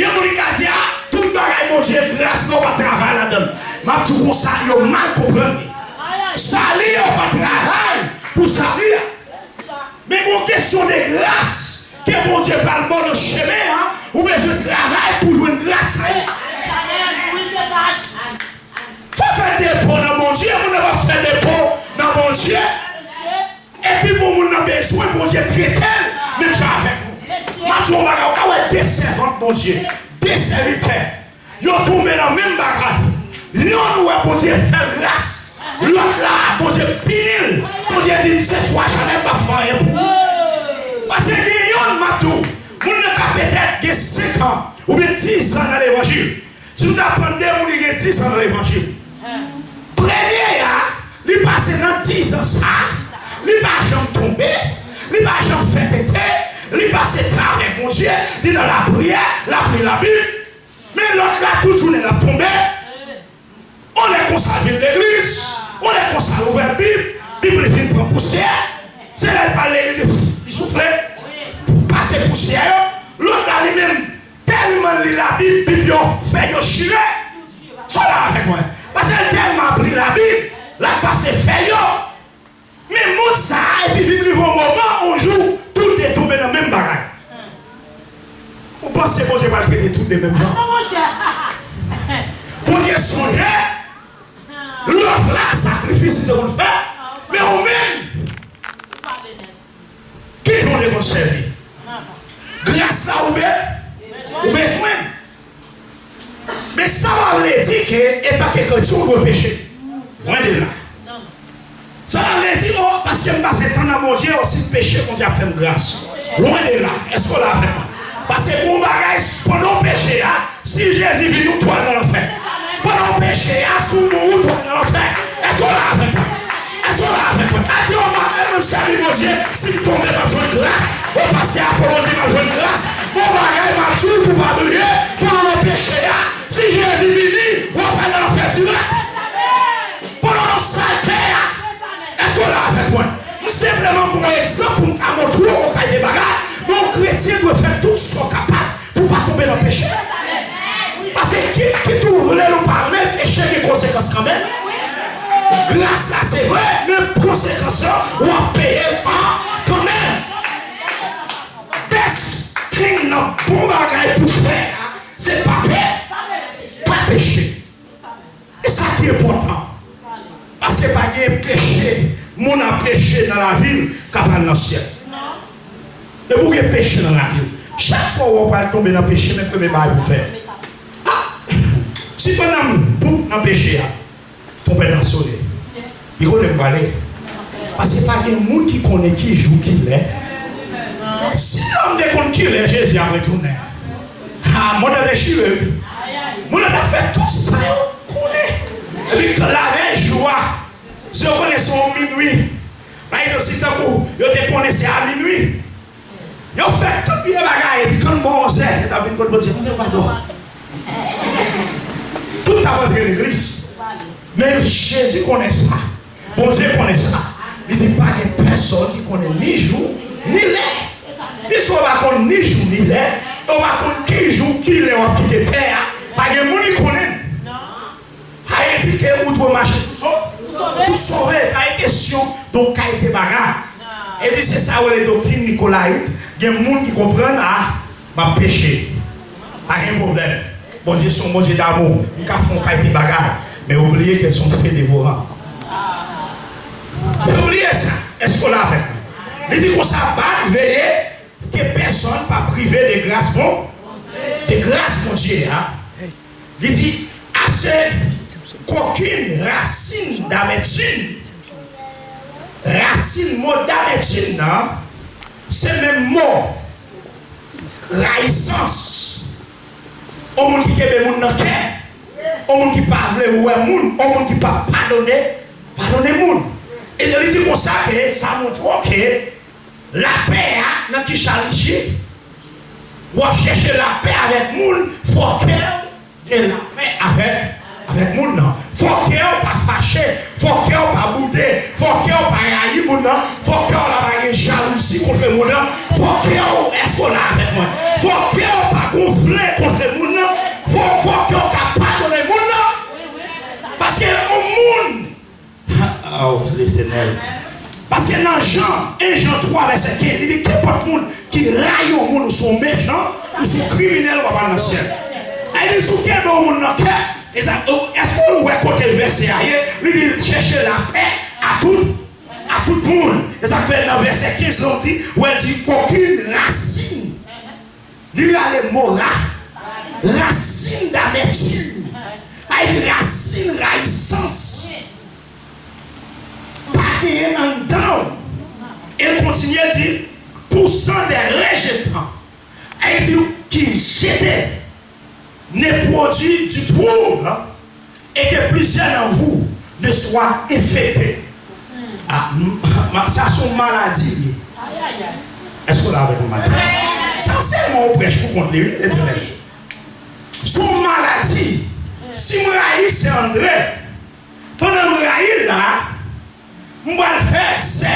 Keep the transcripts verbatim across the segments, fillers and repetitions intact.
Gen moun ki ka di, "A, tout bagay Bondye, gras la, w pa travay ladan l." M ap di w konsa, yo mal konprann li. Sali a, w pa travay pou sali a. Men gen yon kesyon de gras ke Bondye pral ba w nan chemen an, ou bezwen travay pou jwenn gras sa. Fò w fè depo nan Bondye, moun nan pa fè depo nan Bondye. Epi pou moun nan bezwen, Bondye trete l menm jan avèk nou. M ap di w yon bagay, ou ka wè de sèvant Bondye, de sèvitè, yo tonbe nan menm bagay. Yonn wè Bondye fè l gras, lòt la, Bondye pini l. Bondye di, "Se swa Janèl, m ap fè anyen pou ou." Paske gen yonn, m ap di w, moun nan ka petèt gen senk an oubyen diz an nan levanjil. Si m ta pran de moun ki gen diz an nan levanjil, premye a, li pase nan diz an sa a, li pa janm tonbe, li pa janm fè tete, li pase tan avèk Bondye, li nan lapriyè, l ap li Labib. Men lòt la, tout jounen l ap tonbe. On lè konsa l vin legliz, on lè konsa l ouvè Bib, Bib li vin pran pousyè. Se lè l pral legliz, li soufle, pase pousyè yo. Lòt la, li menm, tèlman l li Labib, Bib yo, fèy yo chire. Sa w la avèk mwen? Paske l tèlman ap li Labib, l ap pase fèy yo. Men mond sa a, epi vin rive yon moman, yon jou, tout de tonbe nan menm bagay. Ou panse Bondye pral trete tout de menm jan? Bondye sonje lòt la, sakrifis li te konn fè, men ou menm, ki jan w te konn sèvi? Gras la ou be-, ou bezwen. Men sa pa vle di ke, etanke kretyen, ou dwe peche. Lwen de la. Sa pa vle di, o, paske m pase tan nan Bondye, o, si m peche, Bondye ap fè m gras. Lwen de la. Èske w la avèk mwen? Paske gen yon bagay, pandan w peche a, si Jezi vini, ou twal nan lanfè. Pandan w peche a, si w mouri, ou twal nan lanfè. Èske w la avèk mwen? Èske w la avèk mwen? Pa di, o, m ap menm sèvi Bondye, si m tonbe, m ap jwenn gras. O, pastè Apollo di m ap jwenn gras. Bon bagay, m ap di w pou w pa bliye, pandan w nan peche a, si Jezi vini, w ap al nan lanfè dirèk. Pandan w nan salte a, èske w la avèk mwen? M senpleman pran yon egzanp pou m ka montre w yon kalite bagay, men yon kretyen dwe fè tout sa w kapab pou w pa tonbe nan peche. Paske kit, kit ou vle l ou pa vle, peche gen konsekans kanmenm. Gras la se vre, men konsekans lan, w ap peye l an kanmenm. Best thing nan bon bagay pou fè a, se pa pe-, pa peche. E sa ki enpòtan. Paske pa gen peche, moun ap peche nan lavi l, k ap al nan syèl. Depi w gen peche nan lavi w, chak fwa w wè w pral tonbe nan peche, men premye bagay pou w fè. A! Si pandan m bout nan peche a, twonpèt la sone, ki kote m prale? Paske pa gen moun ki konnen ki jou, ki lè. Si lòm te konn ki lè Jezi ap retounen, a, mond nan te chire, wi. Moun nan t ap fè tout sa yo konnen. Epi, lavèy jou a, si yo konnen se yon minwi, pa egzanp, si tankou yo te konnen se a minwi, yo fè tout vye bagay, epi kan l bon onzè, yo t ap vin kot Bondye, mande w padon. Tout t ap antre legliz. Men Jezi konnen sa. Bondye konnen sa. Li di, pa gen pèsòn ki konnen ni jou, ni lè. Piske w pa konn ni jou, ni lè, e w pa konn ki jou, ki lè w ap kite tè a, pa gen moun ki konnen. Sa vle di ke ou dwe mache tou so-, tou sove, pa gen kesyon de yon kalite bagay. E di se sa yo rele doktrin nikolayit. Gen moun ki konprann, a, m ap peche. Pa gen pwoblèm. Bondye se yon Bondye damou. M ka fè yon kalite bagay. Men yo bliye ke l se yon fe devoran. Yo bliye sa. Èske w la avèk mwen? Li di konsa, bat, veye ke pèsòn pa prive de gras bon, de gras Bondye a. Li di, a se kokin rasin dametim. Rasin mo dametim nan, se menm mo rayisans. On moun ki kenbe moun nan kè, on moun ki pa vle wè moun, on moun ki pa padone, padone moun. E li di konsa ke sa montre w ke lapè a, nan ki jan li ye? W ap chèche lapè avèk moun, fò kè w gen lapè avèk, avèk moun nan. Fò kè w pa fache, fò kè w pa boude, fò kè w pa rayi moun nan, fò kè w la pa gen jalouzi kont moun nan, fò kè w, èske w la avèk mwen? Fò kè w pa gonfle kont montre moun nan, fò, fò ke w ka padone moun nan. Paske yon moun, oh, Letènèl. Paske nan Jan, en Jan twa vèsè kenz, li di, kenpòt moun ki rayi yon moun, ou se yon mechan, ou se yon kriminèl, ou pa pral nan syèl. Li di, si w kenbe yon moun nan kè, e sa, èske w wè kote vèsè a ye? Li di, chèche lapè a tout, a tout moun. E sa k fè nan vèsè kenz lan, w di, wè, l di, kokenn rasin. Li rale mo ra, rasin damètim. Sa vle di rasin rayisans. Pa genyen anndan w. E l kontinye di, poussant des rejetants. Sa vle di ki jete, ne produit du trouble, et que plusieurs dans vous ne soient infectés. Ah, m- m- sa se yon maladi li ye. Èske w la avèk mwen maten? Sa sèlman yon prèch pou kont li, wi, Letènèl. Se yon maladi. Si m rayi sè André, pandan m rayi l la, m pral fè sè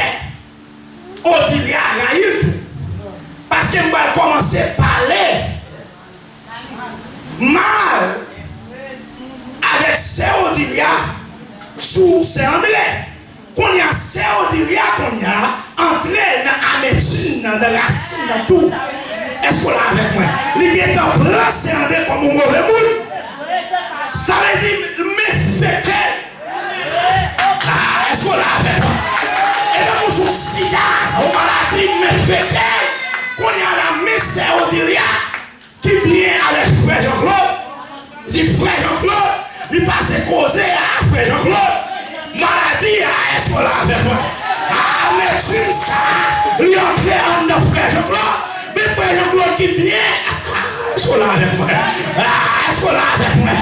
Odilia rayi l tou. Paske m pral kòmanse pale mal avèk sè Odilia sou sè André. Kounye a, sè Odilia kounye a antre nan ametim nan, nan rasin nan tou. Èske w la avèk mwen? Li gentan pran sè André kòm yon move moun. Sa vle di, m enfekte. Ah, èske w la avèk mwen? E tankou sou sida, yon maladi m enfekte. Kounye a la, men sè Odilia ki byen avèk frè Jean Claude. Li di, frè Jean Claude, li pase koze a frè Jean Claude. Maladi a, èske w la avèk mwen? Ametim sa, li antre anndan frè Jean Claude. Men frè Jean Claude ki byen. Èske w la avèk mwen? Ah, èske w la avèk mwen?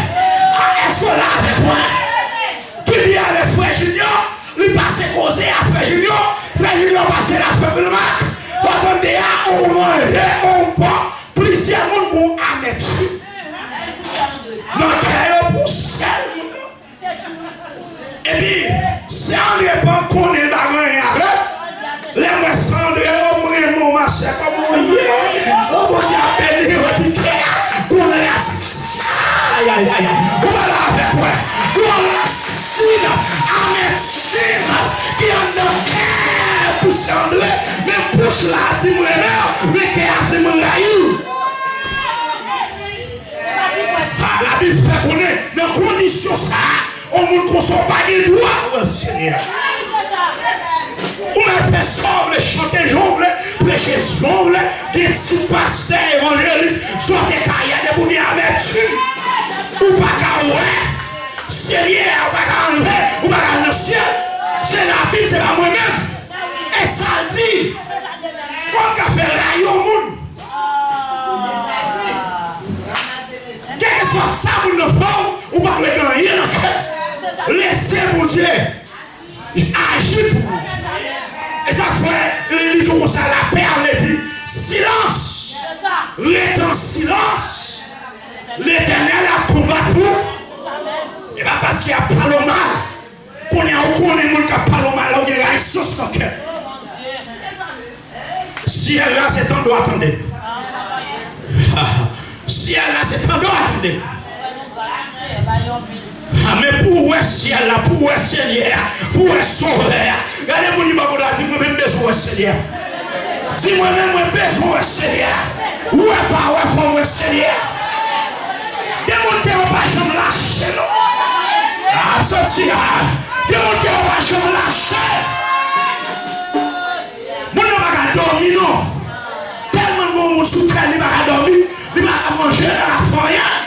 Ah, èske w la avèk mwen? Ki byen avèk frè Junior, li pase koze a frè Junior, frè Junior pase l a frè Vilmac, w ap tande a, on manje, on bwè, plizyè moun gon ametim nan kè yo pou sèl moun nan. Epi, sè André pa konnen bagay anyen avè l. Lè m wè sè André, o, m renmen w, ma sè, kòman w ye? O, Bondye ap beni w, epi kè a gon rasin. Ayayay. Ou pa la avèk mwen. Gon rasin ametim ki anndan kè pou sè André. Men bouch la di m renmen w, men kè a di m rayi w. Ah, Labib fè konnen nan kondisyon sa a, yon moun konsa w pa gen dwa wè Senyè a. Ou mèt fè sa w vle, chante jan w vle, preche jan w vle, gen tit pastè, evanjelis, sa w te ka ye, depi w gen amètim, ou pa ka wè Senyè a, ou pa ka anlve, ou pa ka al nan syèl. Se Labib, se pa mwen menm. E sa l di, kòman w ka fè rayi yon moun? Kèlkeswa sa moun nan fè w, ou pa dwe gen anyen nan kè. Lese Bondye aji pou ou. E sa fè li di w konsa, lapè a vle di silans. Rete an silans. Letènèl ap konbat pou ou. E pa paske y ap pale w mal. Kounye a, ou konnen moun k ap pale w mal la, ou gen rayisans nan kè. Syèl la, se tande w a tande. Syèl la, se tande w a tande. Ah, men pou w wè syèl la, pou w wè Senyè a, pou w wè Sovè a. Gade moun ki bò kote w la, di, mwen menm bezwen wè Senyè a. Di, mwen menm, mwen bezwen wè Senyè a. Wè pa wè, fò m wè Senyè a. Gen moun kè yo pa janm lache, non. Ah, m santi a. Gen moun kè yo pa janm lache. Moun nan pa ka dòmi, non. Tèlman gon moun sou kè, li pa ka dòmi, li pa ka manje, li pa ka fè anyen.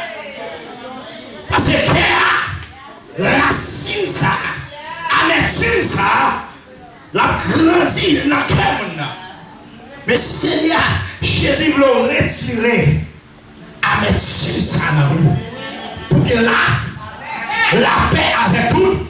Paske kè a, rasin sa a, amètim sa a, l ap grandi nan kè moun nan. Men Senyè a, Jezi vle w retire amètim sa a nan ou. Pou gen la, lapè avèk ou.